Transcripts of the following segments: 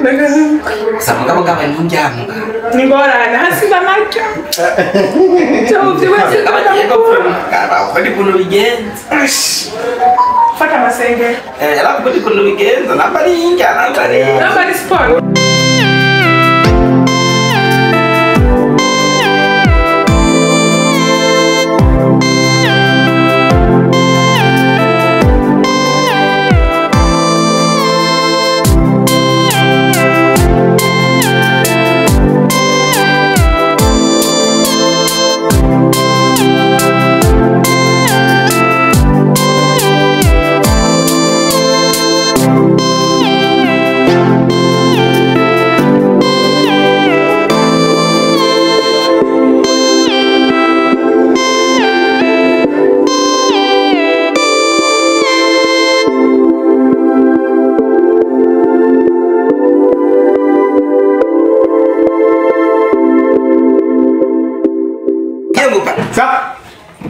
Gusa mugabo gawe ntujyamuka. Ningorane hasi ndamarya. Uko ni kuntu bigenza. Fata amasengero. Uko ni kuntu bigenza namba ari indya namba ari. Namba ari siporo.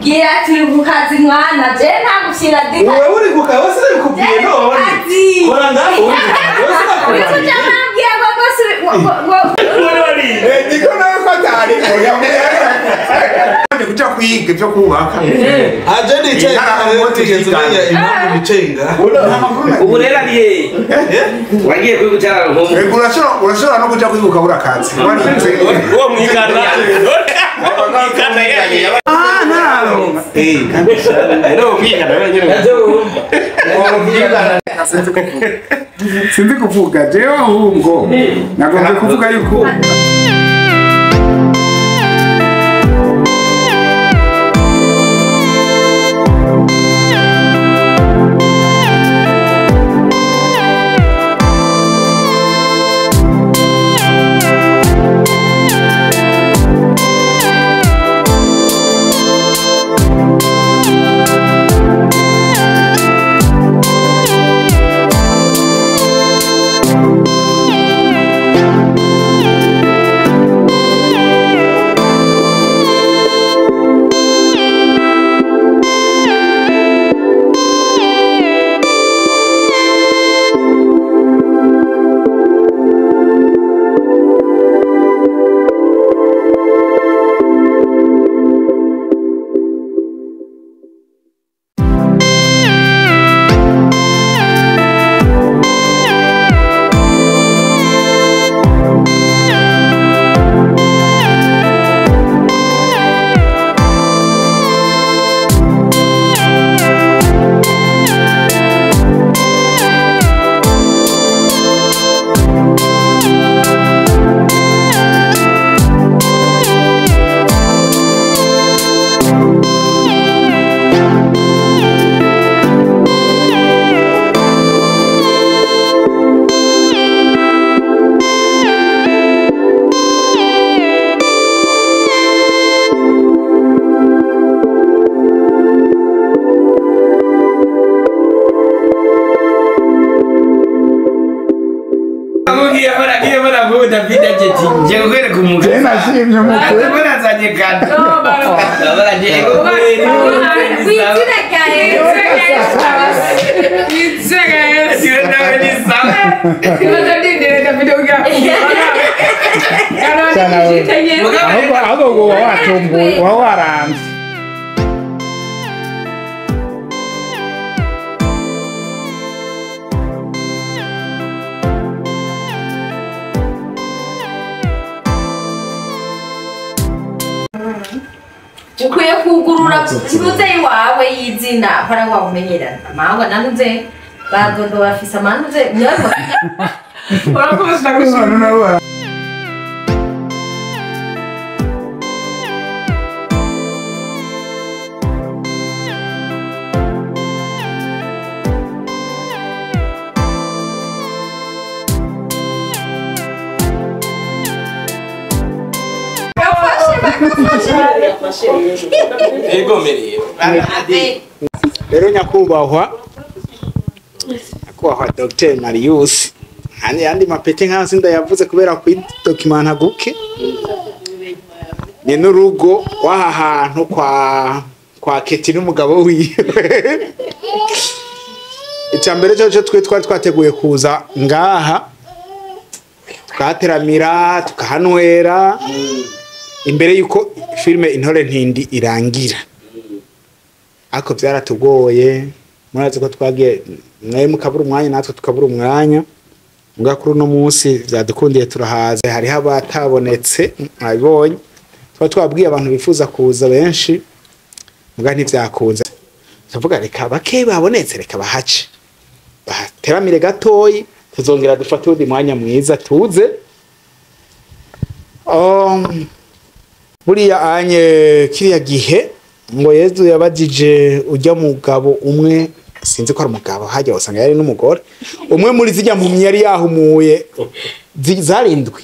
Gira turi ku kazi mwana je nta gushyira dika. Wewe uri ku kazi wese bikubwiye none. Kora ngaho uri. Wese cyamambwiye ngo rwose ngo niko nawe ko atari oya kuja kwiga ibyo kubaka. Aje nicaye tigeze umenya impamvu nicaye ngaho. Ubu rero ari he? Wagiye kwigucara nko. Rego urashobora no kuja kwiga ukabura akazi. Warinze. Uwo mwigana. Mwigana yaye. Ah naro. No mwigana wenyine. Sinzi kuvuga jewe ahubwo nagomba kuvuga yuko Ahubwo watumbuye waranze. Ukwiye kugurura ntuze iwawe y'izina para ngo umenyerane amahanga nanuze bagondo bafise amanuze urakoze ndagushimira. Rero nyakubahwa Dr Marius andi mapete nka sinda yavuze kubera kwidokimanta guke ni n'urugo waha hantu kwa Keti n'umugabo wiwe. Icambere cyo twe twari twateguye kuza ngaha Tukahateramira, tukahanywera imbere yuko filime Intore Ntindi irangira. Ariko byaratugoye, murazi ko twagiye mwe mukabura umwanya natwe tukabura umwanya. Mbwa kuri uno munsi byadukundiye turahaze, hariho abatabonetse mwabibonye. Tuba twabwiye abantu bifuza kuza benshi, mbwa ntivyakunze. Tuvuga reka bake babonetse, reka bahace bahateramire gatoyi, tuzongera dufate uwundi mwanya mwiza tuze. Buriya anye kiriya gihe ngo Yezu yabajije ujya mugabo umwe, sinzi ko ari umugabo, hajya usanga yari n'umugore umwe muri zijya mpumyi yari yahumuye zarindwi,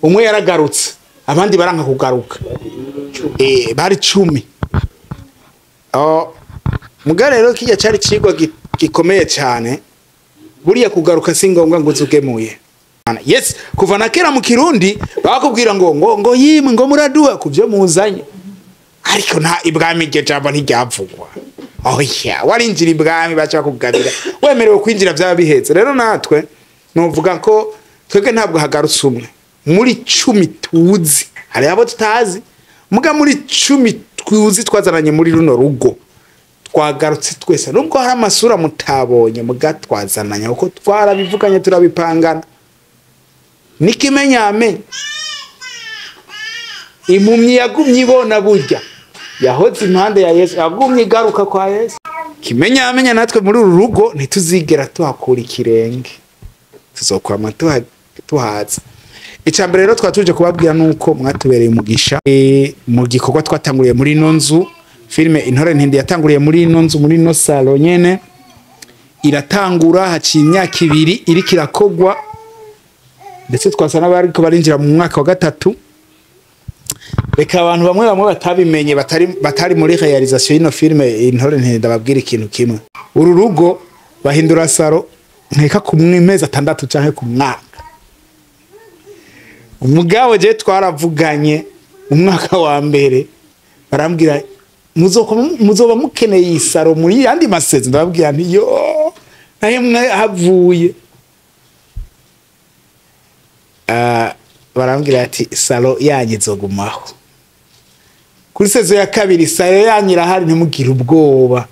umwe yaragarutse abandi baranka kugaruka, bari 10. Muga rero kijya cari cigwa gikomeye cyane. Buriya kugaruka si ngombwa ngo uzugemuye. Yes, kuva na kera mu Kirundi bakubwira ngo ngo ngo yimwe ngo muraduha kuvyo muzanye, ariko nta ibwami iryo jambo ntiryavugwa. Oya, warinjira ibwami baca bakugabira, wemerewe kwinjira byaba bihetse. Rero natwe novuga ko twebwe ntabwo hagarutse umwe muri 10 tuzi, hari abo tutazi, muga muri 10 tuzi twazananye muri runo rugo twagarutse twese, nubwo hari amasura mutabonye, muga twazananye kuko twarabivuganye turabipangana. Nikimenyame impumyi yagumye ibona burya yahoze impande ya Yesu, yagumye igaruka kwa Yesu. Kimenyamenya natwe muri uru rugo ntituzigera tuhakura ikirenge, tuzokwama tuhaza. Icambere rero twatuje kubabwira nuko mwatubereye umugisha mu gikorwa twatanguriye muri ino nzu. Filime Intore Ntindi yatanguriye muri ino nzu, muri ino salo nyene iratangura, haciye imyaka 2 iriko irakogwa, ndetse twasa n'abariko barinjira mu mwaka wa 3. Reka abantu bamwe bamwe batabimenye batari muri réalisation y'ino filime Intore Ntindi, ndababwira ikintu kimwe. Uru rugo bahindura salo nkeka ku mezi 6 canke ku mwaka. Umugabo je twaravuganye umwaka wa mbere, barambwira muzoba mukeneye isaro muri yandi masezi, ndababwira nti yo naye mwe havuye. Barambwira ati salo yanyu izogumaho. Kuri sezo ya 2 salo yanyu irahari, ntimugire ubwoba.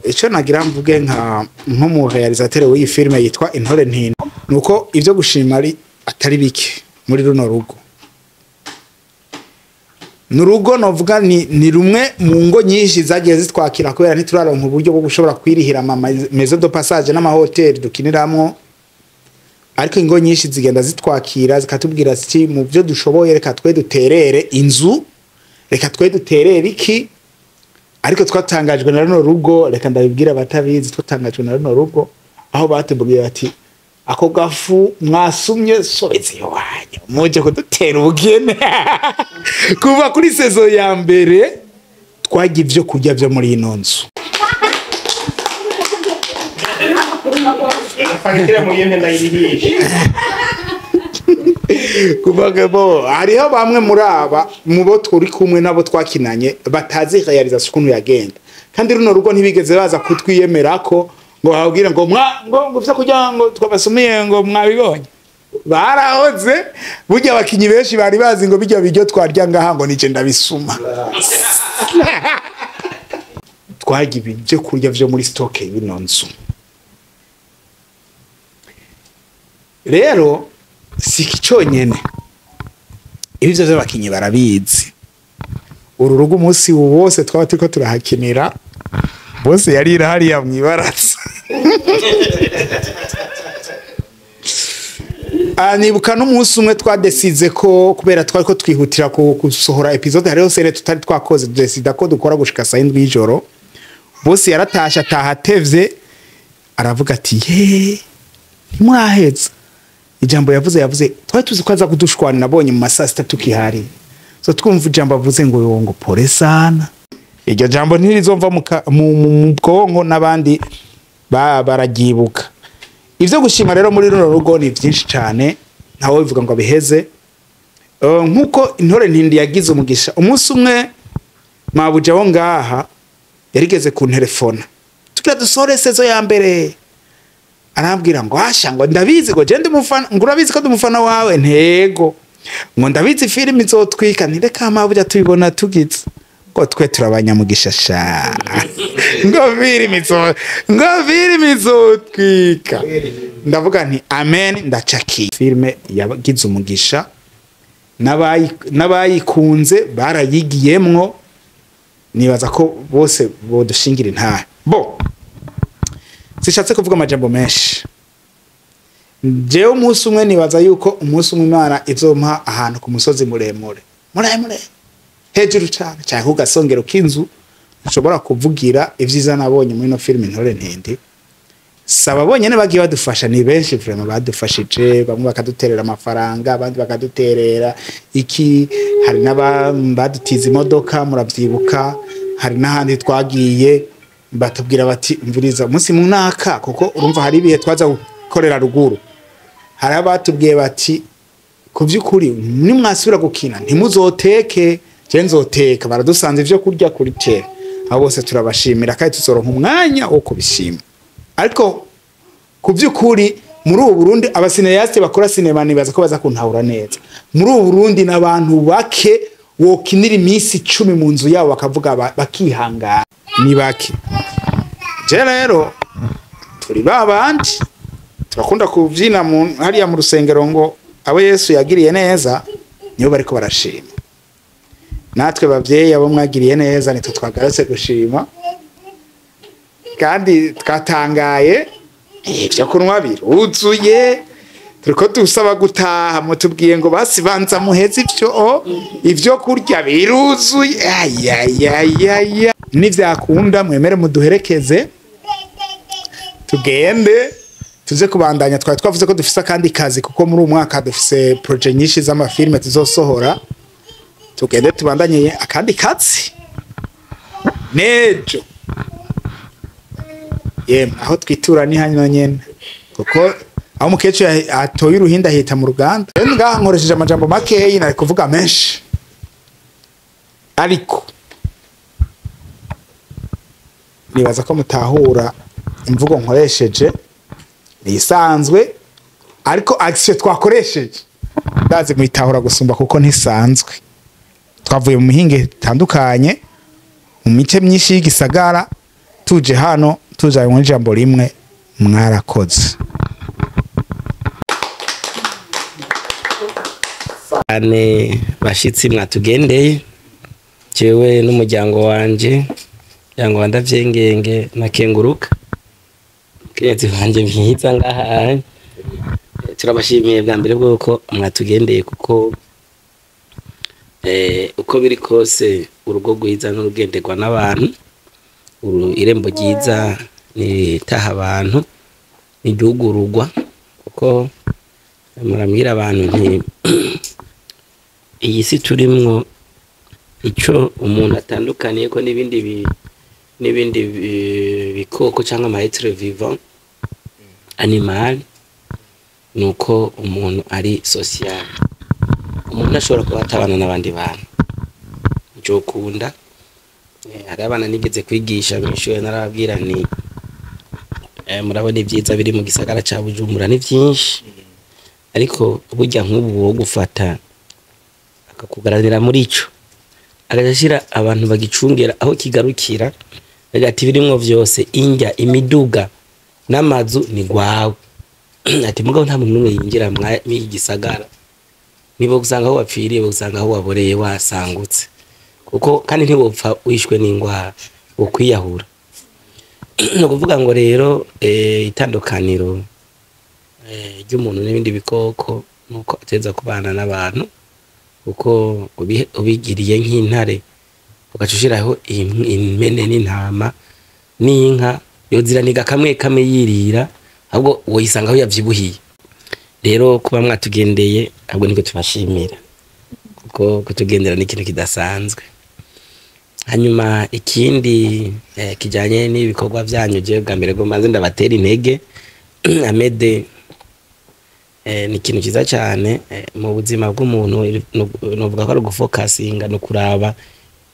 Ico nagira mvuge nka nk'umu réalisateur w'iyi filime yitwa Intore Ntindi, nuko ivyo gushima ari atari bike muri runo rugo. Nurugo novuga ni rumwe mu ngo nyinshi zagiye zitwakira, kubera ntituraronka uburyo bwo gushobora kwirihira ama maison de passage n'amahoteli dukiniramwo, ariko ingo nyinshi zigenda zitwakira zikatubwira ziti mu byo dushoboye reka twe duterere inzu, reka twe duterere iki. Ariko twatangajwe na runo rugo, reka ndabibwira abatabizi, twatangajwe na runo rugo aho batubwiye bati ako gafu mwasumye sobetse iwanyu muje kudutera ubugene. Kuva kuri sezo ya mbere twagiye ivyo kurya vyo muri ino nzu. Kuvuga bo hariho bamwe muri aba mubo turi kumwe nabo twakinanye batazi réalisation ukuntu yagenda, kandi runo rugo ntibigeze baza kutwiyemerako ngo babwire ngo ngo vyo kurya ngo twabasumiye ngo mwabibonye. Barahoze burya abakinyi benshi bari bazi ngo bijya bijyo twarya ngaha ngo nije ndabisuma. Twagiye ibyo kurya vyo muri stock y'ino nzu. Rero si cyonyene, ibi byo abakinyi barabizi. Uru rugo umunsi wose twaba turiko turahakinira, bose yari irahariya mwibaraza. Nibuka n'umunsi umwe twadesize ko kubera twari ko twihutira gusohora episode, hariho sere tutari twakoze, tudesida ko dukora gushika saa 7 y'ijoro. Bose yaratashe ataha atevye, aravuga ati ye ntimwaheza. Ijambo yavuze twari tuzi ko aza kudushwana, nabonye mu masaa 6 tukihari. So twumva ijambo avuze ngo yongo pole sana. Iryo jambo ntirizomva mu bwonko n'abandi bararyibuka. Ivyo gushima rero muri runo rugo ni byinshi cyane, ntawe bivuga ngo abiheze. Nkuko Intore Ntindi yagize umugisha, umunsi umwe mabuja wo ngaha yarigeze ku telefone tugira dusore sezo ya mbere. Arambwira ngo asha ngo ndabizi ngo je ndi umufana, ngo urabizi ko ndi umufana wawe, ntego ngo ndabizi filime izotwika, ntireka mabuja tubibona tugize ngo twe turabanyamugisha sha, ngo filime izo ngo filime izotwika. Ndavuga nti amen, ndacakiye. Filime yagize umugisha, n'abayikunze barayigiyemwo, nibaza ko bose bodushingira intahe. Bo sishatse kuvuga amajambo menshi. Jewe umunsi umwe nibaza yuko umunsi umwe Imana izompa ahantu ku musozi muremure muremure hejuru cyane cyane ku gasongero k'inzu, nshobora kuvugira ivyiza nabonye muri no filime Intore Ntindi. Saba bonyene bagiye badufasha, ni benshi vraiment badufashije, bamwe bakaduterera amafaranga, abandi bakaduterera iki, hari n'abadutiza imodoka muravyibuka, hari n'ahandi twagiye batubwira bati mviriza umunsi munaka, kuko urumva hari ibihe twaza gukorera ruguru, hari abatubwiye bati ku by'ukuri nimwasubira gukina ntimuzoteke, je nzoteka, baradusanze ivyo kurya kuri tera. Abo bose turabashimira kandi tuzoronka umwanya wo kubishima. Ariko ku by'ukuri muri ubu Burundi abacinéastes bakora sinema nibaza ko baza kuntahura neza. Muri ubu Burundi n'abantu bake wokinira iminsi 10 mu nzu yabo bakavuga bakihangana, ni bake. Je rero turi babandi turakunda kubyina hariya mu rusengero ngo abo Yesu yagiriye neza nibo bariko barashima. Natwe bavyeyi abo mwagiriye neza nitwe twagarutse gushima, kandi twatangaye ibyo kunywa biruzuye, turiko dusaba gutaha mutubwiye ngo basi banza muheze ivyo kurya biruzuye. Ayayayaya, nivyakunda mwemere muduherekeze tugende tuze kubandanya. Twari twavuze ko dufise akandi kazi kuko muri uyu mwaka dufise projet nyinshi z'amafilme tuzosohora, tugende tubandanye akandi kazi nejo. Yemwe aho twitura ni hano nyene, kuko aho umukecuru atoye uruhinda ahita mu ruganda. Rero ngaha nkoresheje amajambo makeyi, nari kuvuga menshi, ariko nibaza ko mutahura imvugo nkoresheje isanzwe, ariko action twakoresheje ndazi mwitahura gusumba kuko ntisanzwe. Twavuye mu mihinge itandukanye, mu mice myinshi y'igisagara, tuje hano tuje mu ijambo rimwe, mwarakoze. Ane bashitsi mwatugendeye, jewe n'umuryango wanje, muryango wa Ndavyengenge na Kenguruka, mukenyezi wanje mwiza ngaha, turabashimiye bwa mbere bw'uko mwatugendeye, kuko uko biri kose urugo rwiza n'urugenderwa n'abantu, irembo ryiza niritaha abantu, n'iryugururwa, kuko murambwira abantu nti iyi si turimwo ico umuntu atandukaniye ko n'ibindi bikoko cyangwa ama être vivant animal, nuko umuntu ari social. Umuntu ashobora kuba atabana n'abandi bantu njokunda. Hari abana nigeze kwigisha mw'ishure, narababwira nti murabona ibyiza biri mu gisagara ca Bujumbura ni byinshi, ariko burya nk'ubu wo gufata akakugaranira muri ico, agashira abantu bagicungera aho kigarukira, agati birimwo vyose, indya, imiduga n'amazu ni gwawe. Ati mugabo nta muntu n'umwe yinjira muri iki gisagara, nibo gusanga aho wapfiriye, gusanga aho waboreye wasangutse, kuko kandi ntiwopfa wishwe n'ingwara ukwiyahura. No kuvuga ngo rero itandukaniro ry'umuntu n'ibindi bikoko nuko ateza kubana n'abantu, kuko ubigiriye nk'intare ugacushiraho impene n'intama n'inka, yoziraniga kamwe kamwe yirira, ahubwo woyisanga aho yavyibuhiye. Rero kuba mwatugendeye ahubwo niko tubashimira, kuko kutugendera ni ikintu kidasanzwe. Hanyuma ikindi kijanye n'ibikorwa vyanyu, je bwa mbere bwo manze ndabatera intege. Amede ni ikintu cyiza cyane mu buzima bw'umuntu, novuga ko ari ugufokasinga no kuraba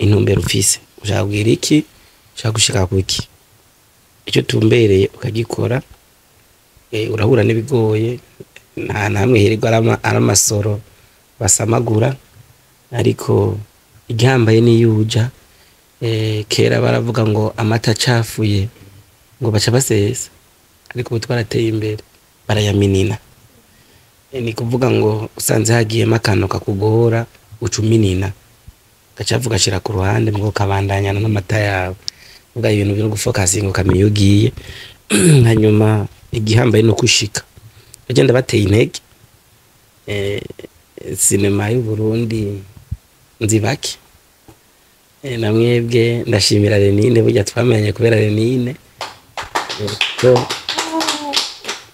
intumbero ufise, ushaka kugira iki, ushaka gushika kuki, icyo tumbereye ukagikora. Urahura n'ibigoye, nta namwe hirwa ari amasoro basamagura, ariko igihambaye niyuja. Kera baravuga ngo amata acafuye ngo baca basesa, ariko ubu twarateye imbere barayaminina. Ni kuvuga ngo usanze hagiyemo akantu kakugora uca uminina gacafu gashira ku ruhande ngo kabandanyana n'amata yawe. Uvuga ibintu byo gufokasinga ukamenya iyo ugiye. Hanyuma igihambaye no kushika bagenda bateye intege. Sinema y'u Burundi nzibake. Na mwebwe ndashimira Renine, burya twamenye kubera Renine ko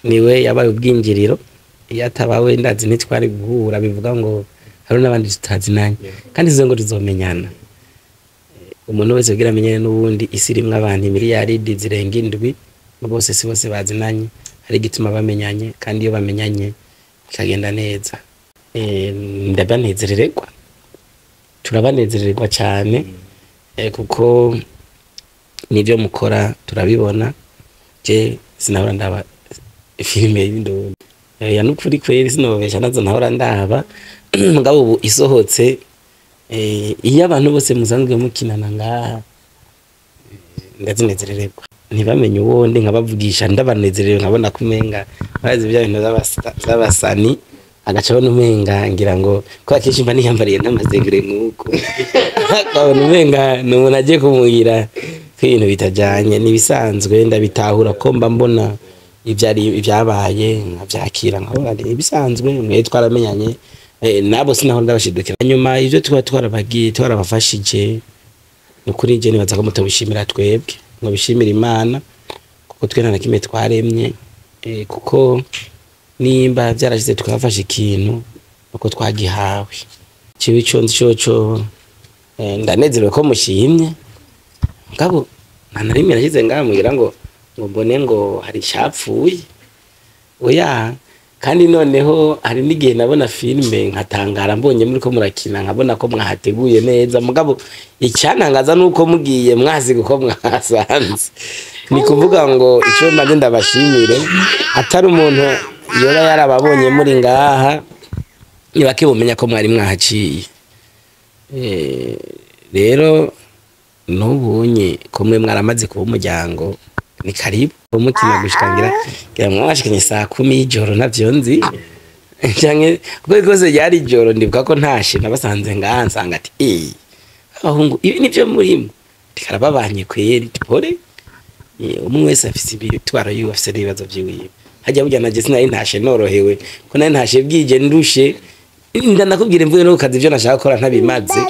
niwe yabaye ubwinjiriro. Iyo atabawe ndazi ntitwari guhura, bivuga ngo hari n'abandi tutazinanye kandi izo ngo tuzomenyana. Umuntu wese kugira amenyane n'ubundi, isi irimwo abantu miliyaridi zirenga 7, bose si bose bazinanye, hari igituma bamenyanye, kandi iyo bamenyanye bikagenda neza. Ndabanezerererwa, turabanezererwa cyane, kuko nibyo mukora turabibona. Je sinahora ndaba filime y'indondo ya nukuri kweri, sinobesha nazo nahora ndaba. Mugabo ubu isohotse, iyo abantu bose musanzwe mukinana ngaha, ndazinezerererwa. Ntibamenye uwo ndi nkabavugisha ndabanezerewe, nkabona kumenga barazi bya bintu z'abasani, agaca abona umenga ngira ngo kubera kenshi mba niyambariye n'amazengere nk'uko, akabona umenga ni umuntu agiye kumubwira ko ibintu bitajyanye n'ibisanzwe. Ndabitahura ko mba mbona ibyari ibyabaye nkabyakira nkabona ni ibisanzwe, mwe twaramenyanye. Nabo sinaho ndabashidukira. Nyuma ibyo tuba twarabagiye twarabafashije, ni ukuri je nibaza ko mutabishimira twebwe, ngo bishimire Imana, kuko twe nta na kimwe twaremye. Kuko nimba byarashize tukabafasha ikintu uko twagihawe kibi ico nzi coco. Ndanezerewe ko mushimye, mugabo nta na rimwe nashize ngaha mugira ngo mbone ngo hari icapfuye, oya. Kandi noneho hari n'igihe nabona filime nkatangara mbonye muri ko murakina, nkabona ko mwahateguye neza, mugabo icyantangaza nuko mugiye mwasiga uko mwahasanze. Ni kuvuga ngo icyo mbanze ndabashimire, atari umuntu yoba yarababonye muri ngaha ntibakibumenya ko mwari mwahaciye. Rero nubunye ko mwe mwaramaze kuba umuryango, ni karibu mukina gushika ngira mwashikanye saa 10 y'ijoro, ntavyo nzi canke kuko rwose ryari ijoro. Ndibuka ko ntashe nabasanze ngaha, nsanga ati abahungu ibi nivyo murimo, tikarababanye kweri tipore. Umwe wese afise ibitwaro yiwe, afise n'ibibazo vyiwiwe. Hajya burya naje sinari ntashe norohewe, ko nari ntashe bwije ndushe, ndanakubwira imvuye no kukazi ivyo nashaka gukora ntabimaze.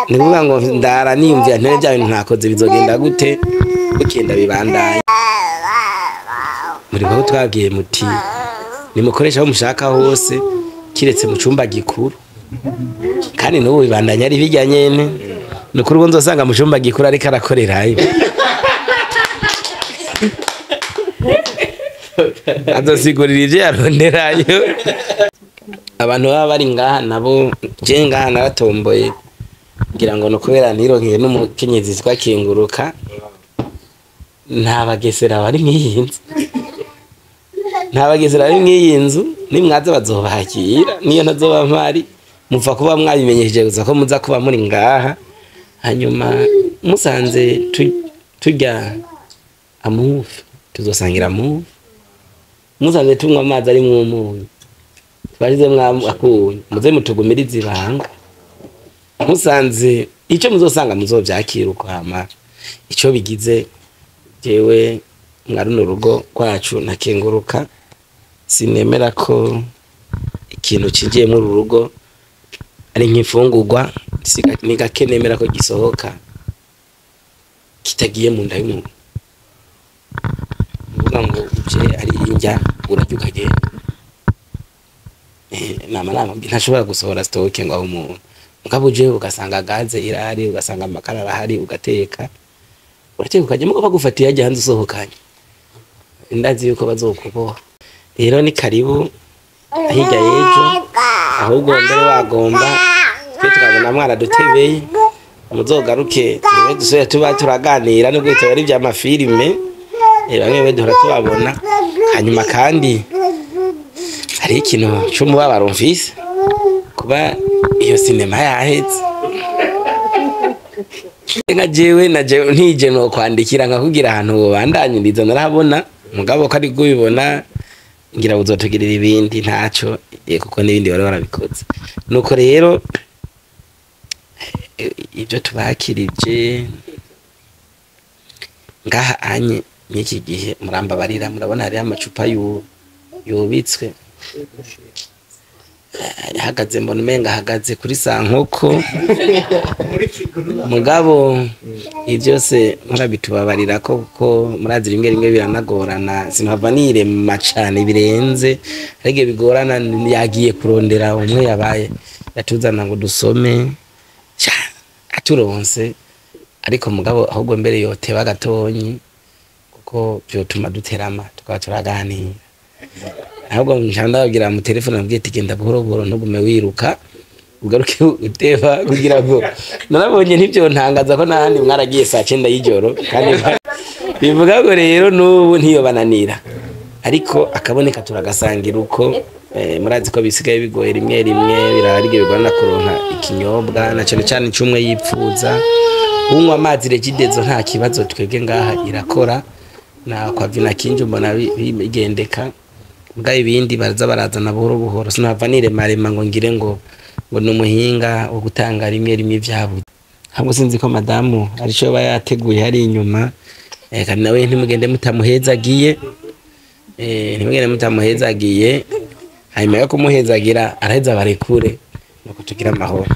Ni kuvuga ngo ndara niyumvira ntere bya bintu ntakoze bizogenda gute, bukenda bibandanye. Muri ko twabwiye muti nimukoresha aho mushaka hose kiretse mu cumba gikuru, kandi n'ubu bibandanye ari bijya nyene. Ni ukuri ubu nzosanga mu cumba gikuru ariko arakorerayo, azosigurira ivyo yaronderayo. Abantu baba bari ngaha nabo je ngaha naratomboye, ngira ngo no kubera nironkeye n'umukenyezi witwa Kinguruka, nta bagesera bari mw'iyi nzu, nta bagesera bari mw'iyi nzu. Nimwaza bazobakira, niyo ntazoba mpari mupfa kuba mwabimenyesheje gusa ko muza kuba muri ngaha. Hanyuma musanze turya amuve, tuzosangira amuve. Musanze tunywa amazi ari mw'umunyu twashizemwo akunyu, muze mutugumirize ibanga. Musanze icyo muzosanga muzovyakira uko, hama ico bigize jewe mwa runo rugo rwacu ntakenguruka, sinemera ko ikintu cinjiye muri uru rugo ari nk'imfungurwa, ni gake nemera ko gisohoka kitagiye mu nda y'umuntu. Uvuga ngo uje ari indya urarya ukagenda. Nama ntashobora gusohora stoke ngo aho umuntu, mugabo uje ugasanga gaze irahari, ugasanga amakara arahari, ugateka urateka ukajya, mugo bagufatiye hajya hanze usohokanye, ndazi yuko bazokuboha. Rero ni karibu hirya y'ejo, ahubwo mbere wagomba twe tukabona mwaradutebeye, muzogaruke tube dusubire tuba turaganira, nubwo bitaba ari ivy'amafilime, bamwe duhora tubabona. Hanyuma kandi hari ikintu c'umubabaro mfise kuba iyo sinema yahetse. Nka jewe na jewe ntije no kwandikira nkakubwira ahantu wobandanyiriza narahabona, mugabo ko ari kubibona ngira uzotugirira ibindi ntaco, kuko n'ibindi bari barabikoze. Nuko rero ibyo tubakirije ngaha anye n'iki gihe murambabarira, murabona hariho amacupa yubitswe ahagaze, mbona umenga ahagaze kuri sankoko, mugabo ibyo byose murabitubabarira ko kuko murazi rimwe rimwe biranagorana, sinhava nirema cane birenze, ariko bigorana yagiye kurondera umwe yabaye yatuzana ngo dusome aturonse, ariko mugabo ahubwo mbere yoteba gatonyi kuko byotuma duterama tukaba turaganira. Ahubwo ndababwira mu telefone nabwiye ati genda buhoro buhoro ntugume wiruka ugaruke uteba, kugira ngo narabonye ntibyo ntangaza ko n'ahandi mwaragiye saa 9 y'ijoro, kandi bivuga ngo rero n'ubu ntiyobananira, ariko akaboneka turagasangira uko. Murazi ko bisigaye bigoye rimwe rimwe birarige bigorana kuronka ikinyobwa na cyane cyane cyumwe yipfuza unywa amazi regidezo nta kibazo, twebwe ngaha irakora na kwa vina kinje mbona bigendeka, mbwa ibindi baraza barazana buhoro buhoro, sinava niremarema ngo ngire ngo numuhinga wo gutanga rimwe rimwe ibyabuze. Ahubwo sinzi ko madamu arico ba yateguye hari inyuma, kandi nawe ntimugende mutamuhezagiye, ntimugende mutamuhezagiye, hanyuma yo kumuhezagira araheza barekure nuko tugira amahoro.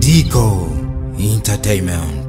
Dico Entertainment.